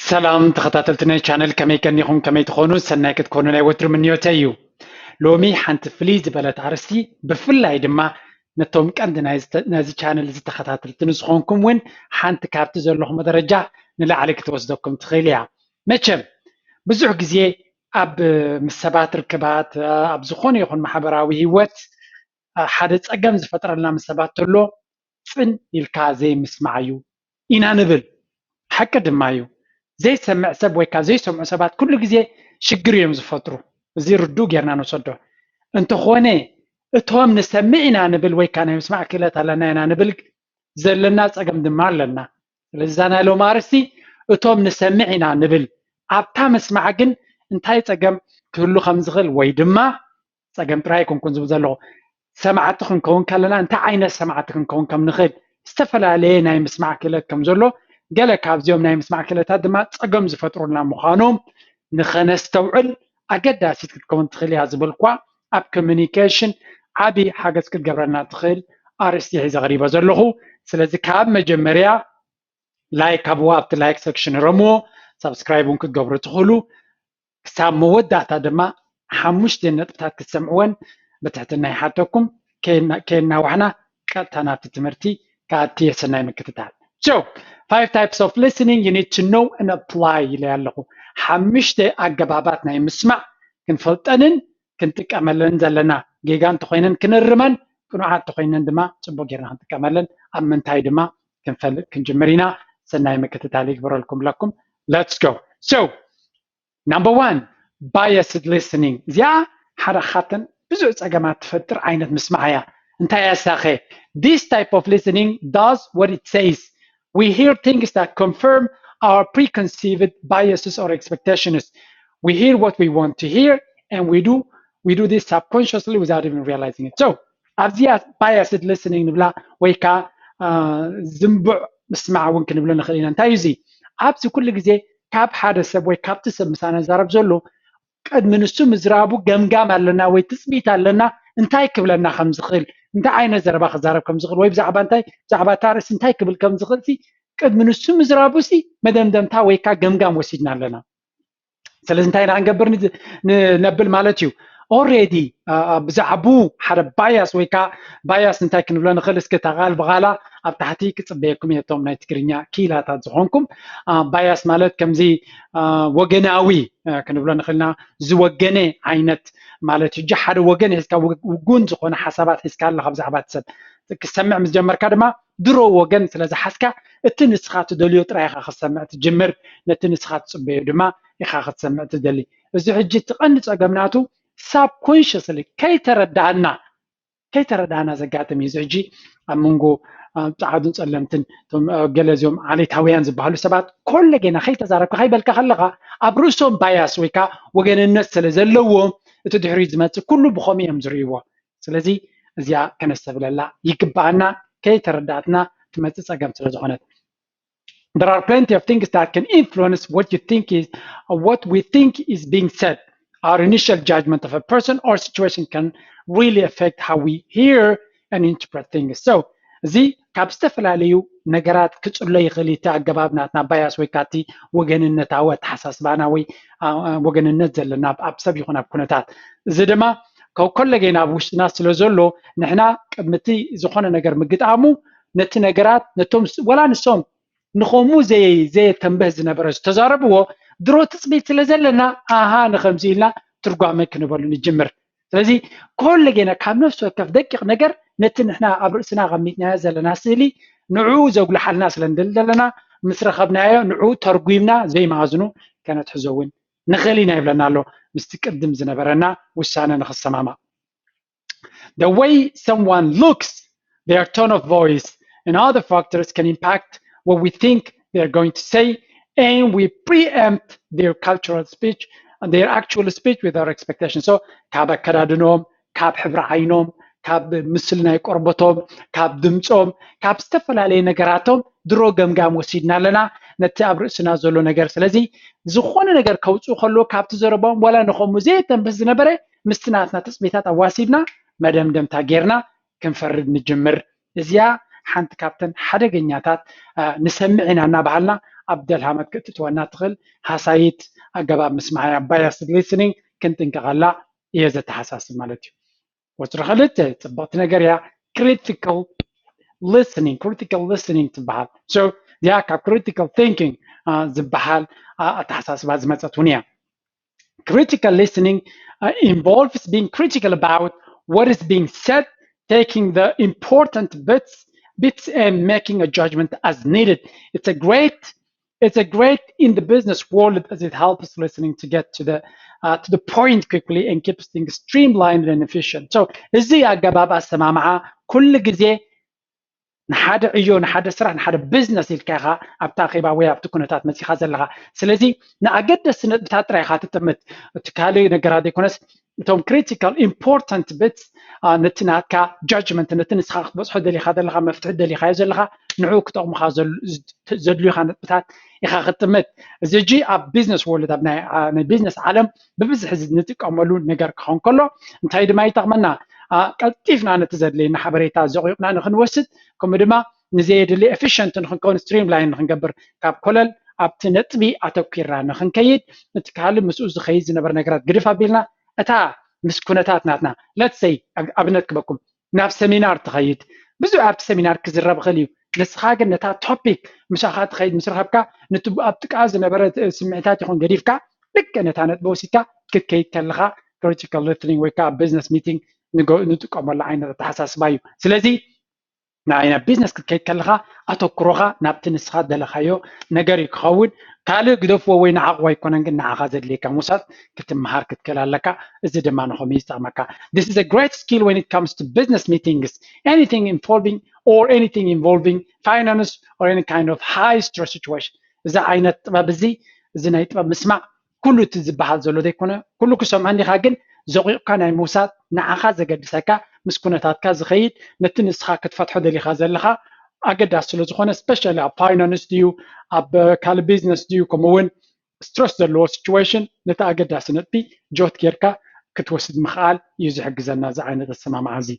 ሰላም ተኸታተልቲ ናይ ቻነል፣ ከመይ ቀኒኹም? ከመይ ትኾኑ? ሰናይ ክትኮኑ ናይ ወትሩ ምንዮተይ እዩ። ሎሚ ሓንቲ ፍልይ ዝበለት ኣርስቲ፣ ብፍላይ ድማ ነቶም ቀንዲ ናይ ዝተ-፣ ነዚ ቻነል ዝተኸታተልቲ ንዝኾንኩም እውን ሓንቲ ካብቲ ዘለኹም ደረጃ ንላዕሊ ክትወስደኩም ትኽእል እያ። መቸም ብዙሕ ግዜ ኣብ ምስ ሰባት ርክባት፣ ኣብ ዝኾነ ይኹን ማሕበራዊ ህይወት ሓደ ጸገም ዝፈጥረልና ምስ ሰባት ተሎ ጽን ኢልካ ዘይምስማዕ እዩ ኢና ንብል። ሓቂ ድማ እዩ። ዘይሰምዕ ሰብ ወይ ከዓ ዘይሰምዑ ሰባት ኩሉ ግዜ ሽግር እዮም ዝፈጥሩ። እዚ ርዱእ ጌርና ንወሰዶ። እንተኾነ እቶም ንሰምዕ ኢና ንብል ወይ ከዓ ናይ ምስማዕ ክእለት ኣለና ኢና ንብል ዘለና ጸገም ድማ ኣለና። ስለዚ እዛ ናይ ሎሚ ኣርእስቲ እቶም ንሰምዕ ኢና ንብል ኣብታ ምስማዕ ግን እንታይ ጸገም ክህሉ ከም ዝኽእል ወይ ድማ ጸገም ጥራይ ኣይኮንኩን ዝብል ዘለኹ። ሰማዕቲ ክንከውን ከለና እንታይ ዓይነት ሰማዕቲ ክንከውን ከም ንኽእል ዝተፈላለየ ናይ ምስማዕ ክእለት ከም ዘሎ፣ ገለ ካብዚኦም ናይ ምስማዕ ክእለታት ድማ ጸገም ዝፈጥሩልና ምዃኖም ንኸነስተውዕል ኣገዳሲት ክትከውን ትኽእል እያ ዝበልኳ ኣብ ኮሚኒኬሽን ዓቢ ሓገዝ ክትገብረና ትኽእል ኣርእስቲ ሒዘ ቀሪበ ዘለኹ። ስለዚ ካብ መጀመርያ ላይክ ሃብዎ፣ ኣብቲ ላይክ ሰክሽን ረምዎ፣ ሳብስክራይብ እውን ክትገብሩ ትኽእሉ። ክሳብ መወዳእታ ድማ ሓሙሽተ ነጥብታት ክትሰምዕወን ብትሕትና ይሓተኩም። ከየና-፣ ከየናዋሕና ቀጥታ ናብቲ ትምህርቲ ክኣቲ እየ። ሰናይ ምክትታል። So, five types of listening you need to know and apply ኢለ ኣለኹ። ሓሙሽተ ኣገባባት ናይ ምስማዕ ክንፈልጠንን ክንጥቀመለን ዘለና፣ ጌጋ እንተኾይነን ክንርመን፣ ቅኑዓት እንተኾይነን ድማ ጽቡቅ ጌርና ክንጥቀመለን፣ ኣብ ምንታይ ድማ ክንፈልጥ ክንጅምር ኢና። ሰናይ ምክትታል ይግበረልኩም ብለኩም። Let's go. So, number one, biased listening። እዚኣ ሓደ ካብተን ብዙሕ ጸገማት ትፈጥር ዓይነት ምስማዕ እያ። እንታይ እያ ሳኸ? This type of listening does what it says. We hear things that confirm our preconceived biases or expectations. We hear what we want to hear and we do, we do this subconsciously without even realizing it. So, ኣብዚኣ biased listening ንብላ ወይ ከዓ፣ አ፣ ዝንቡዕ ምስማዕ እውን ክንብሎ ንኽእል ኢና። እንታይ እዩ እዚ? ኣብዚ ኩሉ ግዜ ካብ ሓደ ሰብ ወይ ካብቲ ሰብ ምሳና ዝዛረብ ዘሎ ቅድሚ ንሱ ምዝራቡ ገምጋም ኣለና ወይ ትጽቢት ኣለና፣ እንታይ ክብለና ከም ዝኽእል፣ እንታይ ዓይነት ዘረባ ክዛረብ ከም ዝኽእል ወይ ብዛዕባ እንታይ፣ ብዛዕባ እታ ርእሲ እንታይ ክብል ከም ዝኽእል ሲ ቅድሚ ንሱ ምዝራቡ ሲ መደምደምታ ወይ ከዓ ገምጋም ወሲድና ኣለና። ስለዚ እንታይ ኢና ክንገብር ን-፣ ን-፣ ነብል ማለት እዩ? ኦልሬዲ ብዛዕቡ ሓደ ባያስ ወይ ከዓ ባያስ እንታይ ክንብሎ ንኽእል? እስኪ እታ ቃል ብቓላ ኣብ ታሕቲ ክጽበየኩም እየ፣ እቶም ናይ ትግርኛ ክኢላታት ዝኾንኩም። አ፣ ባያስ ማለት ከምዚ፣ አ፣ ወገናዊ፣ አ፣ ክንብሎ ንኽእልና ዝወገነ ዓይነት ማለት እዩ። እጂ ሓደ ወገን ሒዝካ፣ ውግ-፣ ውጉን ዝኾነ ሓሳባት ሒዝካ ኣለኻ ብዛዕባ እቲ ሰብ ክሰምዕ ምስ ጀመርካ ድማ ድሮ ወገን ስለ ዝሓዝካ እቲ ንስኻ ትደልዮ ጥራይ ኢኻ ክትሰምዕ ትጅምር። ነቲ ንስኻ ትጽበዮ ድማ ኢኻ ክትሰምዕ ትደሊ። እዚ ሕጂ እቲ ቀንዲ ጸገም ናቱ ሳብኮንሽስሊ ከይተረዳእና፣ ከይተረዳእና ዘጋጥም እዩ። እዚ ሕጂ ኣብ መንጎ፣ አ፣ ጸዓዱን ጸለምትን፣ እቶም፣ አ፣ ገለ እዚኦም ዓሌታውያን ዝበሃሉ ሰባት ኮለጌና ከይተዛረብካ ከይበልካ ከለኻ ኣብ ርእሶም ባያስ ወይ ከዓ ወገንነት ስለ ዘለዎም እቲ ድሕሪት ዝመጽእ ኩሉ ብኸምኡ እዮም ዝርእይዎ። ስለዚ እዚኣ ከነስተብለላ ይግብኣና፣ ከይተረዳእትና ትመጽእ ጸገም ስለ ዝኾነት። There are plenty of things that can influence what you think is, uh, what we think is being said. Our initial judgment of a person or situation can really affect how we hear and interpret things. So, እዚ ካብ ዝተፈላለዩ ነገራት ክጽሎ ይኽእል እዩ፣ እቲ ኣገባብ ናትና ባያስ ወይ ካቲ ወገንነታዊ ኣተሓሳስባና ወይ፣ አ፣ አ፣ ወገንነት ዘለና ኣብ፣ ኣብ ሰብ ይኹን ኣብ ኩነታት። እዚ ድማ ካብ ኮለጌና ኣብ ውሽጥና ስለ ዘሎ ንሕና ቅድሚ እቲ ዝኾነ ነገር ምግጣሙ ነቲ ነገራት ነቶም ስ-፣ ወላ ንሶም ንኸምኡ ዘየ-፣ ዘየተንበህ ዝነበረ ዝተዛረብዎ ድሮ ትጽቢት ስለ ዘለና፣ ኣሃ ንኸምዚ ኢልና ትርጓመ ክንበሉ ንጅምር። ስለዚ ኮለጌና ካብ ነፍሲ ወከፍ ደቂቕ ነገር ነቲ ንሕና ኣብ ርእስና ኣቐሚጥናዮ ዘለና ስእሊ ንዕኡ ዘጉልሓልና ስለ ንደሊ ዘለና ምስ ረኸብናዮ ንዕኡ ተርጒምና ዘይመኣዝኑ ከነትሕዞ እውን ንኽእል ኢና ይብለና ኣሎ። ምስቲ ቅድም ዝነበረና ውሳነ ንኽሰማማዕ። The way someone looks, their tone of voice, and other factors can impact what we think they're going to say, and we preempt their cultural speech and their actual speech with our expectations. So ካብ ኣከዳድኖም፣ ካብ ሕብሪ ዓይኖም፣ ካብ ምስል ናይ ቆርበቶም፣ ካብ ድምፆም፣ ካብ ዝተፈላለዩ ነገራቶም ድሮ ገምጋም ወሲድና ኣለና ነቲ ኣብ ርእስና ዘሎ ነገር። ስለዚ ዝኾነ ነገር ከውፅኡ ከለዉ ካብቲ ዘረባኦም ዋላ ንኸምኡ ዘየተንብህ ዝነበረ ምስቲ ናትና ትፅቢታት ኣዋሲድና መደምደምታ ጌርና ክንፈርድ ንጅምር። እዚኣ ሓንቲ ካብተን ሓደገኛታት፣ አ፣ ንሰምዕ ኢና እናበሃልና ኣብ ደልሃመት ክትእትወና ትኽእል ሃሳይት ኣገባብ ምስማዕ እያ። Biased listening ክንጥንቀቐላ እየ ዘተሓሳስብ ማለት እዩ። ቁፅሪ ክልተ ፅብቕቲ ነገር እያ። Critical listening፣ critical listening ትበሃል። So እዚኣ ካብ critical thinking ዝበሃል ኣተሓሳስባ ዝመፀት እውን እያ። Critical listening uh, involves being critical about what is being said, taking the important bits bits and making a judgment as needed. It's a great it's a great in the business world as it helps listening to get to the uh, to the point quickly and keeps things streamlined and efficient. So እዚ ኣገባብ ኣሰማምዓ ኩሉ ግዜ ንሓደ ዕዮ፣ ንሓደ ስራሕ፣ ንሓደ ቢዝነስ ኢልካ ኢኻ ኣብታ ኣኼባ ወይ ኣብቲ ኩነታት መፂኻ ዘለኻ። ስለዚ ንኣገደስቲ ነጥብታት ጥራይ ኢኻ ትጥምት። እቲ ካልእ ነገራት ዘይኮነስ እቶም critical important bits ነቲ ናትካ judgment፣ ነቲ ንስኻ ክትበፅሖ ደሊኻ ዘለኻ፣ መፍትሒ ደሊኻዮ ዘለኻ፣ ንዕኡ ክጠቕሙኻ ዘድልዩኻ ነጥብታት ኢኻ ክትጥምት። እዚ ሕጂ ኣብ ቢዝነስ ወርልድ፣ ኣብ ናይ ቢዝነስ ዓለም ብብዝሒ ንጥቀመሉ ነገር ክኸውን ከሎ እንታይ ድማ ይጠቕመና? ቀልጢፍና ነቲ ዘድልየና ሓበሬታ ዘቑቕና ንክንወስድ፣ ከምኡ ድማ ንዘየድሊ efficient ንክንከውን፣ ስትሪም ላይን ንክንገብር፣ ካብ ኮለል ኣብቲ ነጥቢ ኣተኪርና ንክንከይድ፣ እቲ ካልእ ምስኡ ዝኸይድ ዝነበረ ነገራት ግድፍ ኣቢልና እታ ምስ ኩነታት ናትና፣ let's say ኣብነት ክበኩም፣ ናብ ሰሚናር ትኸይድ፣ ብዙሕ ኣብቲ ሰሚናር ክዝረብ ይኽእል እዩ። ንስኻ ግን ነታ ቶፒክ ምሳኻ ትኸይድ ምስ ረኸብካ፣ ነቲ ኣብ ጥቃ ዝነበረ ስምዒታት ይኹን ገዲፍካ ልክዕ ነታ ነጥቢ ወሲድካ ክትከይድ ከለኻ፣ critical listening ወይ ከዓ ቢዝነስ ሚቲንግ ንጥቀመሉ ዓይነት ኣተሓሳስባ እዩ። ስለዚ ናይ ናብ ቢዝነስ ክትከይድ ከለኻ ኣተኩሮኻ ናብቲ ንስኻ ደለኻዮ ነገር እዩ ክኸውን። ካልእ ግደፍዎ ወይ ንዓቕቦ ኣይኮነን፣ ግን ንዓኻ ዘድልየካ ምውሳድ ክትመሃር ክትክእል ኣለካ። እዚ ድማ ንኸምኡ ይጠቕመካ። This is a great skill when it comes to business meetings, anything involving or anything involving finance or any kind of high stress situation. እዚ ዓይነት ጥበብ እዚ፣ እዚ ናይ ጥበብ ምስማዕ ኩሉ እቲ ዝበሃል ዘሎ ዘይኮነ፣ ኩሉ ክሰምዖ እንዲኻ፣ ግን ዘቑቕካ ናይ ምውሳድ፣ ንዓኻ ዘገድሰካ፣ ምስ ኩነታትካ ዝኸይድ፣ ነቲ ንስኻ ክትፈትሖ ደሊኻ ዘለኻ ኣገዳሲ ስለ ዝኾነ፣ especially ኣብ ፋይናንስ ድዩ፣ ኣብ ካልእ ቢዝነስ ድዩ፣ ከምኡ እውን ስትረስ ዘለዎ ሲቹዌሽን፣ ነቲ ኣገዳሲ ነጥቢ ጆት ጌርካ ክትወስድ ምኽኣል እዩ ዝሕግዘና እዚ ዓይነት ኣሰማምዓ እዚ።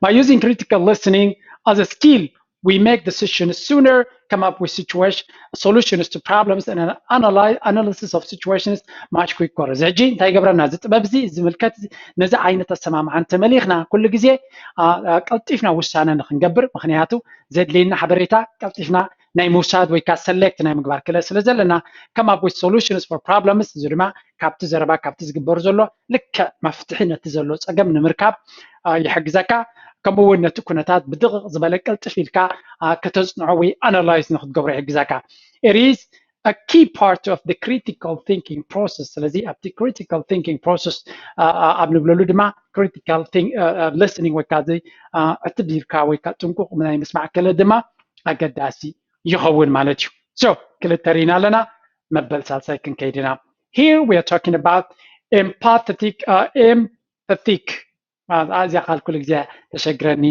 By using critical listening as a skill, we make decisions sooner, come up with situation, solutions to problems, and analyze, analysis of situations much quicker. እዚ ሕጂ እንታይ ይገብረና? እዚ ጥበብ እዚ ዝምልከት ነዚ ዓይነት ኣሰማምዓ እንተመሊኽና፣ ኩሉ ግዜ ቀልጢፍና ውሳነ ንክንገብር፣ ምክንያቱ ዘድልየና ሓበሬታ ቀልጢፍና ናይ ምውሳድ ወይ ከዓ ሰሌክት ናይ ምግባር ክእለት ስለ ዘለና፣ come up with solutions for problems፣ እዚ ድማ ካብቲ ዘረባ፣ ካብቲ ዝግበር ዘሎ ልክዕ መፍትሒ ነቲ ዘሎ ፀገም ንምርካብ ይሕግዘካ። ከምኡ እውን ነቲ ኩነታት ብድቕቕ ዝበለ ቅልጥፍ ኢልካ ከተፅንዖ ወይ ኣናላይዝ ንክትገብሮ ይሕግዘካ። It is a key part of the critical thinking process። ስለዚ ኣብቲ critical thinking process ኣብ ንብለሉ ድማ critical listening ወይ ከዓ ዕትብ ኢልካ ወይ ከዓ ጥንቁቕ ናይ ምስማዕ ክእለት ድማ ኣገዳሲ ይኸውን ማለት እዩ። So ክልተ ርኢና ኣለና፣ መበል ሳልሳይ ክንከይድ ኢና። Here we are talking about empathetic uh, empathetic እዚኣ ቃል ኩሉ ግዜ ተሸግረኒ።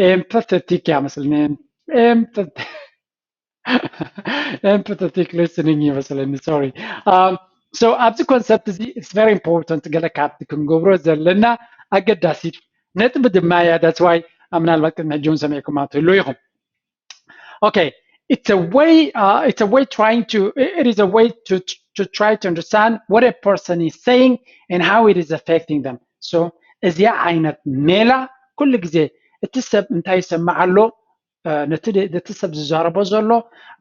Empathetic እያ መስልኒ። Empathetic listening ይመስለኒ። Sorry. So ኣብዚ ኮንሰፕት እዚ it's very important፣ ገለ ካብቲ ክንገብሮ ዘለና ኣገዳሲ ነጥቢ ድማ እያ። That's why ምናልባት ቅድሚ ሕጂ እውን ሰሚዕኩማ ትህሉ ኢኹም። Okay, it's a way uh, it's a way trying to it is a way to to try to understand what a person is saying and how it is affecting them. So እዚኣ ዓይነት ሜላ ኩሉ ግዜ እቲ ሰብ እንታይ ይሰማዕ ኣሎ፣ ነቲ ሰብ ዝዛረቦ ዘሎ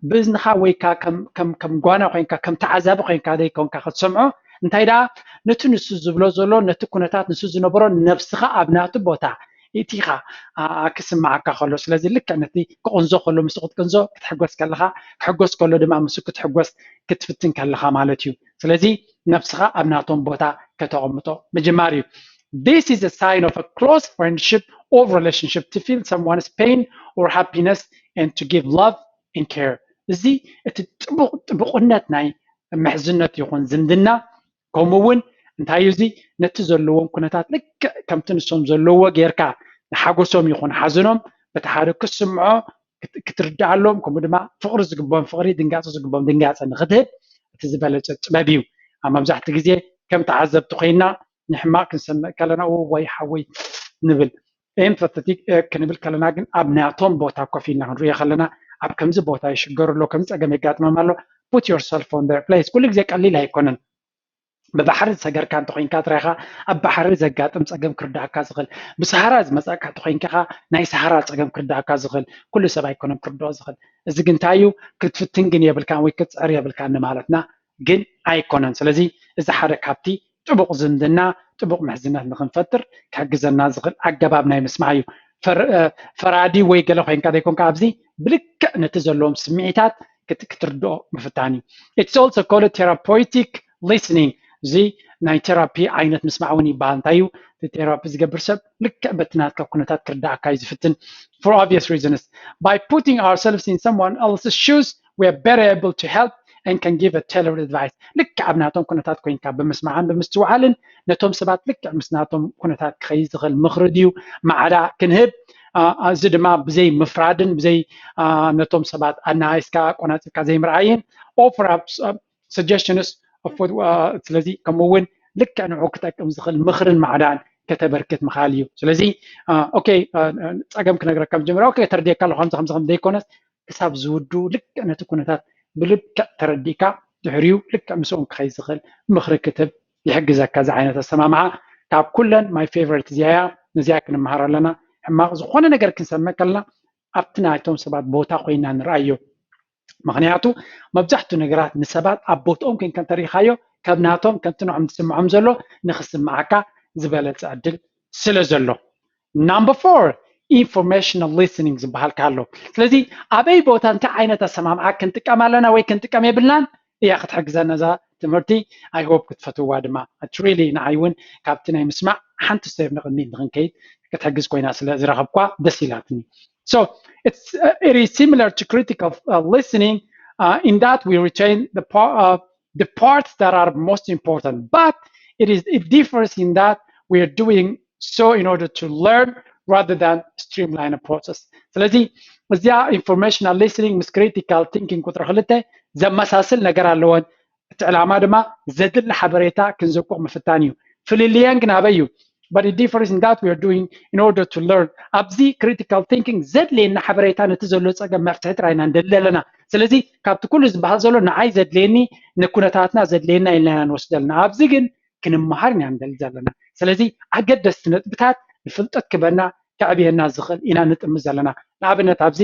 ብዝንኻ ወይ ከም ጓና ኮይንካ ከም ተዓዛቢ ኮይንካ ዘይኮንካ ክትሰምዖ፣ እንታይ ደኣ ነቲ ንሱ ዝብሎ ዘሎ ነቲ ኩነታት ንሱ ዝነበሮ ነብስኻ ኣብ ናቱ ቦታ እቲኻ ክስምዓካ ከሎ፣ ስለዚ ልክዕ ነቲ ክቕንዞ ከሎ ምስ ክትቅንዞ ክትሕጎስ ከለኻ፣ ክሕጎስ ከሎ ድማ ምስ ክትሕጎስ ክትፍትን ከለኻ ማለት እዩ። ስለዚ ነብስኻ ኣብ ናቶም ቦታ ከተቐምጦ ምጅማር እዩ። This is a sign of a close friendship or relationship to feel someone's pain or happiness and to give love and care። እዚ እቲ ጥቡቕ ጥቡቕነት ናይ ምሕዝነት ይኹን ዝምድና፣ ከምኡ እውን እንታይ እዩ እዚ ነቲ ዘለዎም ኩነታት ልክዕ ከምቲ ንሶም ዘለዎ ጌርካ ንሓጎሶም ይኹን ሓዘኖም በቲ ሓደ ክትስምዖ ክትርድኣሎም፣ ከምኡ ድማ ፍቕሪ ዝግቦም ፍቕሪ፣ ድንጋፀ ዝግቦም ድንጋፀ ንክትህብ እቲ ዝበለፀ ጥበብ እዩ። ኣብ መብዛሕትኡ ግዜ ከም ተዓዘብቲ ኮይና ንሕማቕ ክንሰምዕ ከለና ወይ ሓወይ ንብል። empathetic ክንብል ከለና ግን ኣብ ናቶም ቦታ ኮፍ ኢልና ክንሪኦ ከለና ኣብ ከምዚ ቦታ ይሽገሩ ኣሎ፣ ከምዚ ፀገም የጋጥመም ኣሎ፣ put yourself on their place። ኩሉ ግዜ ቀሊል ኣይኮነን። ብባሕሪ ዝሰገርካ እንተኮይንካ ጥራይካ ኣብ ባሕሪ ዘጋጥም ፀገም ክርዳእካ ዝኽእል፣ ብሰሃራ ዝመፀእካ እንተኮይንካ ናይ ሰሃራ ፀገም ክርዳእካ ዝኽእል፣ ኩሉ ሰብ ኣይኮነን ክርድኦ ዝኽእል። እዚ ግን እንታይ እዩ? ክትፍትን ግን የብልካን ወይ ክትፅዕር የብልካን ንማለትና ግን ኣይኮነን። ስለዚ እዚ ሓደ ካብቲ ጥቡቕ ዝምድና ጥቡቕ ምሕዝነት ንክንፈጥር ክሕግዘና ዝኽእል ኣገባብ ናይ ምስማዕ እዩ። ፈራዲ ወይ ገለ ኮይንካ ዘይኮንካ ኣብዚ ብልክዕ ነቲ ዘለዎም ስምዒታት ክትርድኦ ምፍታን እዩ። It's also called therapeutic listening። እዚ ናይ ቴራፒ ዓይነት ምስማዕ እውን ይበሃል። እንታይ እዩ እቲ ቴራፒ ዝገብር ሰብ? ልክዕ በቲ ናትካ ኩነታት ክርዳእካ እዩ ዝፍትን። For obvious reasons, by putting ourselves in someone else's shoes, we are better able to help and can give a tailored advice። ልክዕ ኣብ ናቶም ኩነታት ኮይንካ ብምስማዕን ብምስትውዓልን ነቶም ሰባት ልክዕ ምስ ናቶም ኩነታት ክኸይድ ዝኽእል ምኽሪ ድዩ ማዕዳ ክንህብ፣ እዚ ድማ ብዘይ ምፍራድን ብዘይ ነቶም ሰባት ኣናኣይስካ ቆናፂብካ ዘይምርኣይን offer up suggestions። ስለዚ ከምኡ እውን ልክዕ ንዑ ክጠቅም ዝኽእል ምኽርን ማዕዳን ከተበርክት ምኽኣል እዩ። ስለዚ okay፣ ፀገም ክነግረካ መጀመርያ okay ተረዲእካ ኣለኹ ከምዚ ከምዚ ከም ዘይኮነስ ክሳብ ዝውዱ ልክዕ ነቲ ኩነታት ብልክዕ ተረዲእካ ድሕሪኡ ልክዕ ምስኦም ክኸይድ ዝኽእል ምኽሪ ክትብ ይሕግዘካ። እዚ ዓይነት ኣሰማምዓ ካብ ኩለን my favorite እዚኣ እያ። ነዚኣ ክንመሃር ኣለና። ሕማቕ ዝኾነ ነገር ክንሰምዕ ከለና ኣብቲ ናይቶም ሰባት ቦታ ኮይና ንርኣዮ። ምክንያቱ መብዛሕትኡ ነገራት ንሰባት ኣብ ቦትኦም ኮይንካ እንተሪኢኻዮ ካብ ናቶም ከምቲ ንዖም ዝስምዖም ዘሎ ንክስምዓካ ዝበለፀ ዕድል ስለ ዘሎ። Number four, informational listening ዝበሃል ኣሎ። ስለዚ ኣበይ ቦታ እንታይ ዓይነት ኣሰማምዓ ክንጥቀም ኣለና ወይ ክንጥቀም የብልናን እያ ክትሕግዘና እዛ ትምህርቲ። I hope ክትፈትዋ ድማ። It really ንዓይ እውን ካብቲ ናይ ምስማዕ ሓንቲ step ንቕድሚት ንክንከይድ ክትሕግዝ ኮይና ስለ ዝረኸብኳ ደስ ኢላትኒ። So it's, uh, it is similar to critical uh, listening uh, in that we retain the part of the parts that are most important, but it is it differs in that we are doing so in order to learn rather than streamline a process. ስለዚ እዚኣ informational listening ምስ critical thinking ቁፅሪ ክልተ ዘመሳስል ነገር ኣለወን። እቲ ዕላማ ድማ ዘድሊ ሓበሬታ ክንዘቁቕ ምፍታን እዩ። ፍልልየን ግን ኣበይ እዩ? But it differs in that we are doing in order to learn። ኣብዚ critical thinking ዘድልየና ሓበሬታ ነቲ ዘሎ ፀገም መፍትሒ ጥራይ ኢና ንደሊ ዘለና። ስለዚ ካብቲ ኩሉ ዝበሃል ዘሎ ንዓይ ዘድልየኒ ንኩነታትና ዘድልየና ኢልና ኢና ንወስድ ዘለና። ኣብዚ ግን ክንመሃር ኢና ንደሊ ዘለና። ስለዚ ኣገደስቲ ነጥብታት ንፍልጠት ክበና ከዕብየና ዝኽእል ኢና ንጥምት ዘለና። ንኣብነት ኣብዚ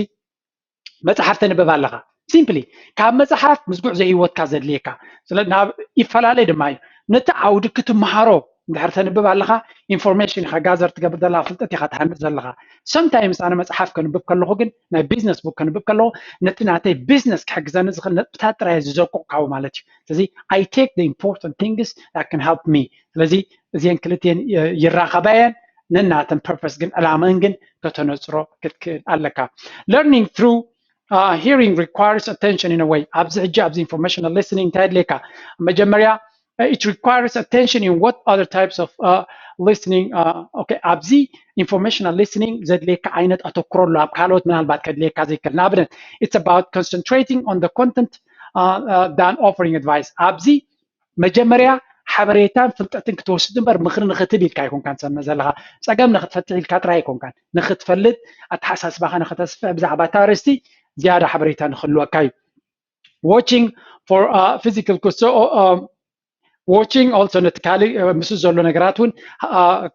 መፅሓፍ ተንብብ ኣለኻ። Simply ካብ መፅሓፍ ምስ ጉዕዞ ህይወትካ ዘድልየካ ስለ ናብ ይፈላለ ድማ እዩ። ነቲ ዓውዲ ክትመሃሮ እንድሕር ተንብብ ኣለኻ information ኢኻ gather ትገብር ዘለኻ ፍልጠት ኢኻ ትሃንፅ ዘለኻ። Sometimes ኣነ መፅሓፍ ከንብብ ከለኹ ግን ናይ business book ከንብብ ከለኹ ነቲ ናተይ business ክሕግዘኒ ዝኽእል ነጥብታት ጥራይ ዝዘቁቕ ካብኡ ማለት እዩ። ስለዚ I take the important things that can help me። ስለዚ እዚአን ክልቲአን ይራኸባ እየን። ነናተን purpose ግን ዕላመን ግን ከተነፅሮ ክትክእል ኣለካ። Learning through uh, hearing requires attention in a way። ኣብዚ ሕጂ ኣብዚ informational listening እንታይ ኣድልየካ? መጀመርያ uh, it requires attention in what other types of uh, listening uh, okay ኣብዚ informational listening ዘድልየካ ዓይነት ኣተኩሮ ኣሎ ኣብ ካልኦት ምናልባት ከድልየካ ዘይክእል ንኣብነት it's about concentrating on the content uh, uh, than offering advice ኣብዚ መጀመርያ ሓበሬታን ፍልጠትን ክትወስድ እምበር ምኽሪ ንክትብ ኢልካ ኣይኮንካን ትሰምዕ ዘለካ። ፀገም ንክትፈትሕ ኢልካ ጥራይ ኣይኮንካን። ንክትፈልጥ ኣተሓሳስባካ ንክተስፍሕ ብዛዕባ እታ ኣርእስቲ ዝያዳ ሓበሬታ ንክህልወካ እዩ። Watching for uh, physical so, uh, watching also ነቲ ካልእ ምስ ዘሎ ነገራት እውን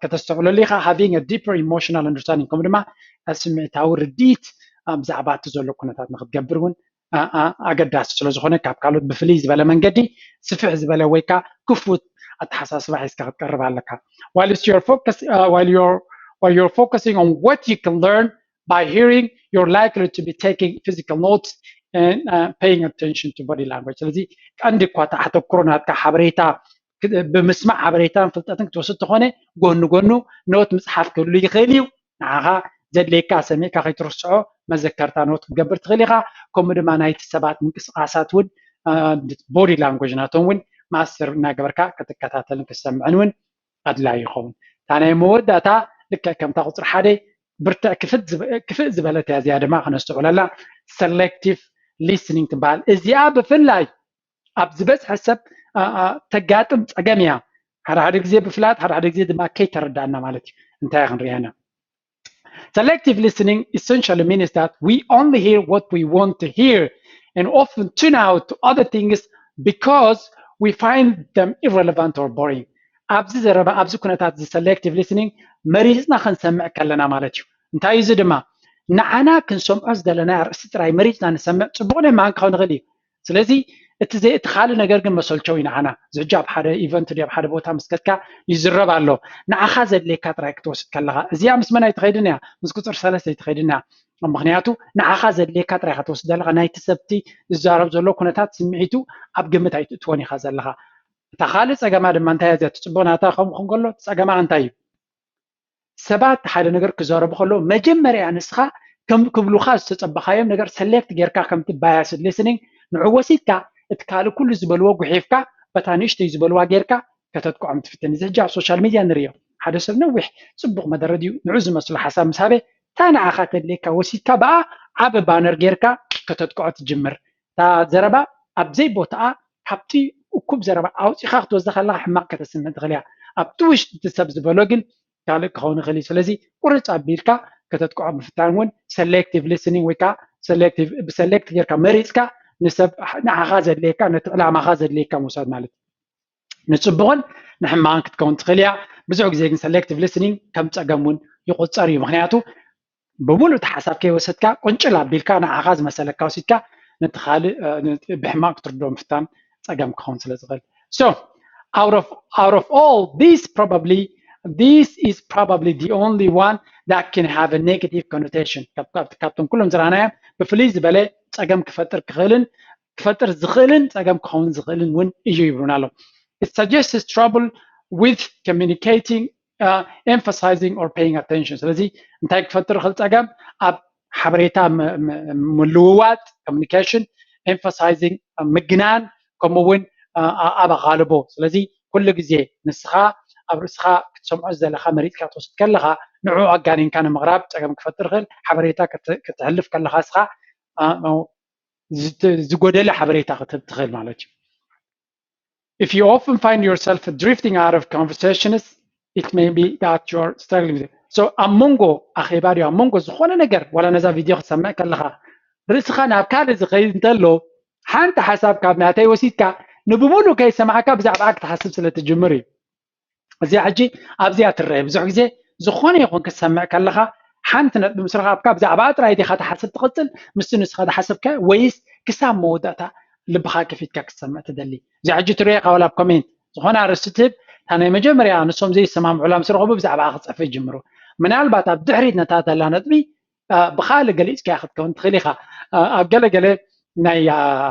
ከተስተውዕለሉ ኢካ። Having a deeper emotional understanding ከምኡ ድማ ስምዒታዊ ርድኢት ብዛዕባ እቲ ዘሎ ኩነታት ንክትገብር እውን ኣገዳሲ ስለዝኾነ ካብ ካልኦት ብፍልይ ዝበለ መንገዲ ስፍሕ ዝበለ ወይ ከዓ ክፉት ኣተሓሳስባ ሒዝካ ክትቀርብ ኣለካ። While you're focus, uh, while you're while you're focusing on what you can learn by hearing, you're likely to be taking physical notes and uh, paying attention to body language። ስለዚ ቀንዲ እኳ ኣተኩሮ ናትካ ሓበሬታ ብምስማዕ ሓበሬታን ፍልጠትን ክትወስድ ተኾነ ጎኒ ጎኑ ኖት ምፅሓፍ ክህሉ ይኽእል እዩ። ንዓኻ ዘድልየካ ሰሚዕካ ከይትርስዖ መዘከርታ ኖት ክትገብር ትኽእል ኢኻ። ከምኡ ድማ ናይቲ ሰባት ምንቅስቃሳት እውን body language ናቶም እውን master እናገበርካ ክትከታተልን ክትሰምዕን እውን ኣድላይ ይኸውን። እታ ናይ መወዳእታ ልክዕ ከምታ ቁፅሪ ሓደ ብርትዕ ክፍእ ዝበለት እያ። እዚኣ ድማ ከነስተውዕለላ selective listening ትበሃል። እዚኣ ብፍላይ ኣብ ዝበዝሐ ሰብ ተጋጥም ፀገም እያ። ሓደ ሓደ ግዜ ብፍላጥ ሓደ ሓደ ግዜ ድማ ከይተረዳእና ማለት እዩ። እንታይ ክንሪኣና Selective listening essentially means that we only hear what we want to hear and often tune out to other things because we find them irrelevant or boring. ኣብዚ ዘረባ ኣብዚ ኩነታት እዚ selective listening መሪፅና ክንሰምዕ ከለና ማለት እዩ። እንታይ እዩ እዚ ድማ? ንዓና ክንሰምዖ ዝደለና ኣርእስቲ ጥራይ መሪፅና ንሰምዕ፣ ፅቡቕ ነማን ክኸውን ይኽእል እዩ። ስለዚ እቲ ዘይ እቲ ካልእ ነገር ግን መሰልቸው እዩ ንዓና። እዚ ሕጂ ኣብ ሓደ event ድዩ ኣብ ሓደ ቦታ ምስ ከድካ ይዝረብ ኣሎ። ንዓኻ ዘድልየካ ጥራይ ክትወስድ ከለኻ፣ እዚኣ ምስ መን ኣይትኸይድን እያ? ምስ ቁፅሪ ሰለስተ ኣይትኸይድን እያ። ምክንያቱ ንዓኻ ዘድልየካ ጥራይ ኢኻ ትወስድ ዘለኻ። ናይቲ ሰብቲ ዝዛረብ ዘሎ ኩነታት ስምዒቱ ኣብ ግምት ኣይትእትዎን ኢኻ ዘለኻ። እታ ካልእ ፀገማ ድማ እንታይ እያ? እዚኣ ትፅቡቕ ናታ ከም ክኸውን ከሎ እቲ ፀገማ እንታይ እዩ? ሰባት ሓደ ነገር ክዛረቡ ከለዉ መጀመርያ ንስኻ ከም ክብሉኻ ዝተፀበኻዮም ነገር select ጌርካ ከምቲ biased listening ንዑ ወሲድካ እቲ ካልእ ኩሉ ዝበልዎ ጉሒፍካ በታ ንእሽተይ ዝበልዋ ጌርካ ከተጥቅዖም ትፍትን። እዚ ሕጂ ኣብ social media ንርእዮ። ሓደ ሰብ ነዊሕ ፅቡቕ መደረ ድዩ ንዑ ዝመስሎ ሓሳብ ምስ ሃበ እታ ንዓኻ ተድልየካ ወሲድካ ብኣ ዓቢ banner ጌርካ ከተጥቅዖ ትጅምር። እታ ዘረባ ኣብ ዘይቦታኣ ካብቲ እኩብ ዘረባ ኣውፂኻ ክትወስዳ ከለኻ ሕማቕ ከተስምዕ ትኽእል እያ። ኣብቲ ውሽጢ እቲ ሰብ ዝበሎ ግን ካልእ ክኸውን ይኽእል እዩ። ስለዚ ቁርፅ ኣቢልካ ከተጥቅዖ ምፍታን እውን selective listening ወይ ከዓ selective ብselect ጌርካ መሪፅካ ንሰብ ንዓኻ ዘድልየካ ነቲ ዕላማኻ ዘድልየካ ምውሳድ ማለት እዩ። ንፅቡቕን ንሕማቕን ክትከውን ትኽእል እያ። ብዙሕ ግዜ ግን selective listening ከም ፀገም እውን ይቁፀር እዩ። ምክንያቱ ብምሉእ እቲ ሓሳብ ከይወሰድካ ቁንጭል ኣቢልካ ንዓኻ ዝመሰለካ ወሲድካ ነቲ ካልእ ብሕማቕ ክትርድኦ ምፍታን ፀገም ክኸውን ስለ ዝኽእል። So out of out of all these probably this is probably the only one that can have a negative connotation. ካብቶም ኩሎም ዝረኣናዮም ብፍልይ ዝበለ ፀገም ክፈጥር ክኽእልን ክፈጥር ዝኽእልን ፀገም ክኸውን ዝኽእልን እውን እዩ ይብሉና ኣሎ። It suggests trouble with communicating, emphasizing or paying attention. ስለዚ እንታይ ክፈጥር ይኽእል ፀገም? ኣብ ሓበሬታ ምልውዋጥ፣ communication፣ emphasizing፣ ምግናን፣ ከምኡ እውን ኣብ ኣቓልቦ። ስለዚ ኩሉ ግዜ ንስኻ ኣብ ርእስኻ ክትሰምዖ ዝደለኻ መሪፅካ ትወስድ ከለኻ ንዕኡ ኣጋኒንካ ንምቕራብ ፀገም ክፈጥር ይኽእል። ሓበሬታ ከተሕልፍ ከለኻ ንስኻ ዝጎደለ ሓበሬታ ክትህብ ትኽእል ማለት እዩ። If you often find yourself drifting out of conversations, it may be that you're struggling with it. So ኣብ መንጎ ኣኼባ ድዩ ኣብ መንጎ ዝኾነ ነገር ዋላ ነዛ ቪድዮ ክትሰምዕ ከለኻ ርእስኻ ናብ ካልእ ዝኸይድ እንተሎ ሓንቲ ሓሳብ ካብ ናተይ ወሲድካ ንብሙሉእ ከይሰማዕካ ብዛዕባኣ ክትሓስብ ስለ ትጅምር እዩ። እዚኣ ሕጂ ኣብዚኣ ትረአ። ብዙሕ ግዜ ዝኾነ ይኹን ክትሰምዕ ከለኻ ሓንቲ ነጥቢ ምስ ረኻብካ ብዛዕባኣ ጥራይ ዲኻ ትሓስብ ትቕጽል ምስቲ ንስኻ ዝሓሰብካዮ ወይስ ክሳብ መወዳእታ ልብኻ ከፊትካ ክትሰምዕ ትደሊ? እዚኣ ሕጂ ትርእየካ ዋላ ኣብ ኮሜንት ዝኾነ ኣርእስቲ ትህብ እታ ናይ መጀመርያ ንሶም ዘይሰማምዑላ ምስ ረኸቡ ብዛዕባኣ ክጸፍሑ ይጅምሩ። ምናልባት ኣብ ድሕሪት ነታ ተላ ነጥቢ ብኻልእ ገሊፅካያ ክትከውን ትኽእል ኢኻ። ኣብ ገለገለ ናይ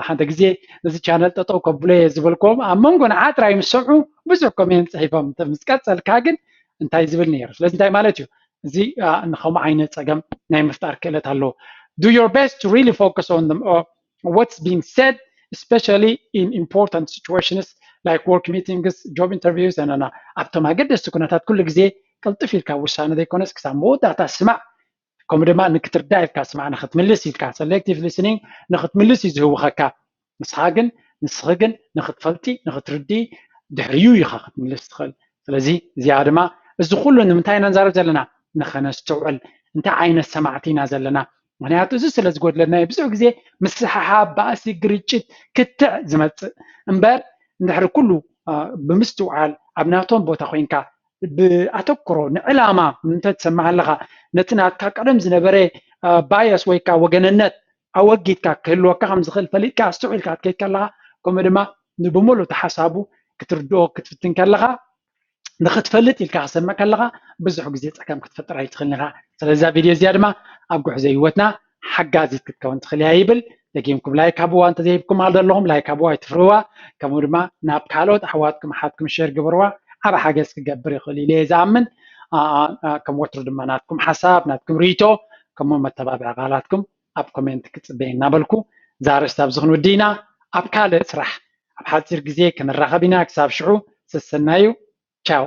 ሓደ ግዜ እዚ ቻነል ጠጠው ከብሎ እየ ዝበልክዎም ኣብ መንጎ ንዓ ጥራይ ምስ ሰምዑ ብዙሕ ኮሜንት ፅሒፎም ምስ ቀፀልካ ግን እንታይ ዝብል ነይሩ። ስለዚ እንታይ ማለት እዩ እዚ ንከምኡ ዓይነት ፀገም ናይ ምፍጣር ክእለት ኣለዎ። Do your best to really focus on them or what's being said, especially in important situations like work meetings, job interviews and ኣብቶም ኣገደስቲ ኩነታት ኩሉ ግዜ ቅልጥፍ ኢልካ ውሳነ ዘይኮነስ ክሳብ መወዳእታ ስማዕ ከምኡ ድማ ንክትርዳእ ኢልካ ስማዕ ንክትምልስ ኢልካ selective listening ንክትምልስ እዩ ዝህውኸካ። ንስኻ ግን ንስኺ ግን ንክትፈልጢ ንክትርድኢ ድሕሪኡ ኢኻ ክትምልስ ትኽእል። ስለዚ እዚኣ ድማ እዚ ኩሉ ንምንታይ ኢና ንዛረብ ዘለና? ንኸነስተውዕል እንታይ ዓይነት ሰማዕቲ ኢና ዘለና? ምክንያቱ እዚ ስለ ዝጎድለና እዩ ብዙሕ ግዜ ምስሕሓብ ባእሲ ግርጭት ክትዕ ዝመፅእ እምበር እንድሕሪ ኩሉ ብምስትውዓል ኣብ ናቶም ቦታ ኮይንካ ብኣተክሮ ንዕላማ እንተትሰምዕ ኣለኻ ነቲ ናትካ ቀደም ዝነበረ bias ወይ ከዓ ወገንነት ኣወጊድካ ክህልወካ ከም ዝኽእል ፈሊጥካ ኣስተውዒልካ ክትከይድ ከለኻ ከምኡ ድማ ንብሙሉእ ተሓሳቡ ክትርድኦ ክትፍትን ከለኻ ንክትፈልጥ ኢልካ ክሰምዕ ከለኻ ብዙሕ ግዜ ፀገም ክትፈጥር ኣይትኽእልን ኢኻ። ስለዚ እዛ ቪድዮ እዚኣ ድማ ኣብ ጉዕዞ ህይወትና ሓጋዚት ክትከውን ትኽእል እያ ይብል። ደጊምኩም like ሃብዋ እንተዘይብኩም ኣለኹም like ሃብዋ ኣይትፍርዋ። ከምኡ ድማ ናብ ካልኦት ኣሕዋትኩም ኣሓትኩም share ግበርዋ። ዓቢ ሓገዝ ክገብር ይኽእል ኢለ እየ ዝኣምን። ከም ወትሩ ድማ ናትኩም ሓሳብ ናትኩም ርእይቶ ከምኡ መተባብዒ ቃላትኩም ኣብ ኮሜንት ክፅበየ እናበልኩ እዛ ኣርእስቲ ኣብዚ ክንውዲ ኢና። ኣብ ካልእ ስራሕ ኣብ ሓፂር ግዜ ክንራኸብ ኢና። ክሳብ ሽዑ ሰሰናዩ። ቻው።